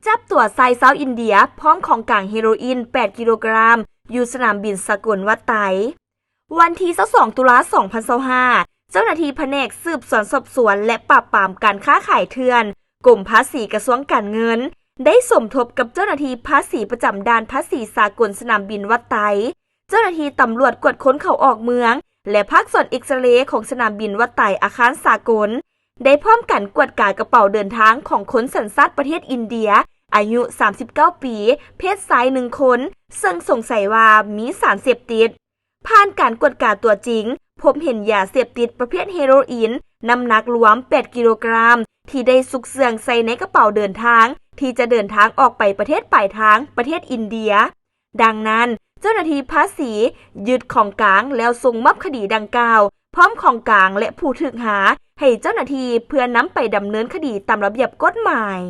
ຈັບຕົວຊາຍຊາວອິນເດຍ ພ້ອມຂອງກາງເຮໂຣອິນ ແປດກິໂລກຣາມ ຢູ່ສະໜາມບິນສາກົນວັດໄຕ. ວັນທີຊາວສອງ ຕຸລາ ສອງພັນຊາວຫ້າ ເຈົ້າໜ້າທີ່ພະແນກສືບສວນສອບສວນ ແລະ ປາບປາມການຄ້າຂາຍເຖື່ອນ ກົມພາສີ ກະຊວງການເງິນ ໄດ້ສົມທົບກັບເຈົ້າໜ້າທີ່ພາສີປະຈຳດ່ານພາສີສາກົນສະໜາມບິນວັດໄຕ, ເຈົ້າໜ້າທີ່ຕຳຫຼວດກວດຄົນເຂົ້າອອກເມືອງ ແລະ ພາກສ່ວນເອັກສະເຣຂອງສະໜາມບິນວັດໄຕອາຄານສາກົນ ໄດ້ພ້ອມກັນກວດກາກະເປົາເດີນທາງຂອງຄົນສັນຊາດປະເທດອິນເດຍ ອາຍຸສາມສິບເກົ້າປີ ເພດຊາຍໜຶ່ງຄົນ ເຊິ່ງສົງໄສວ່າມີສານເສບຕິດ. ຜ່ານການກວດກາຕົວຈິງ, ພົບເຫັນຢາເສບຕິດປະເພດເຮໂຣອິນ ນ້ຳໜັກລວມ ແປດກິໂລກຣາມ ທີ່ໄດ້ຊຸກເຊື່ອງໃສ່ໃນກະເປົາເດີນທາງ ທີ່ຈະເດີນທາງອອກໄປປະເທດປາຍທາງ ປະເທດອິນເດຍ. ດັ່ງນັ້ນ, ເຈົ້າໜ້າທີ່ພາສີຍຶດຂອງກາງ ແລ້ວສົ່ງມອບຄະດີດັ່ງກ່າວ ພ້ອມຂອງກາງ ແລະ ຜູ້ຖືກຫາ ໃຫ້ເຈົ້າໜ້າທີ່ ເພື່ອນຳໄປດຳເນີນຄະດີຕາມລະບຽບກົດໝາຍ.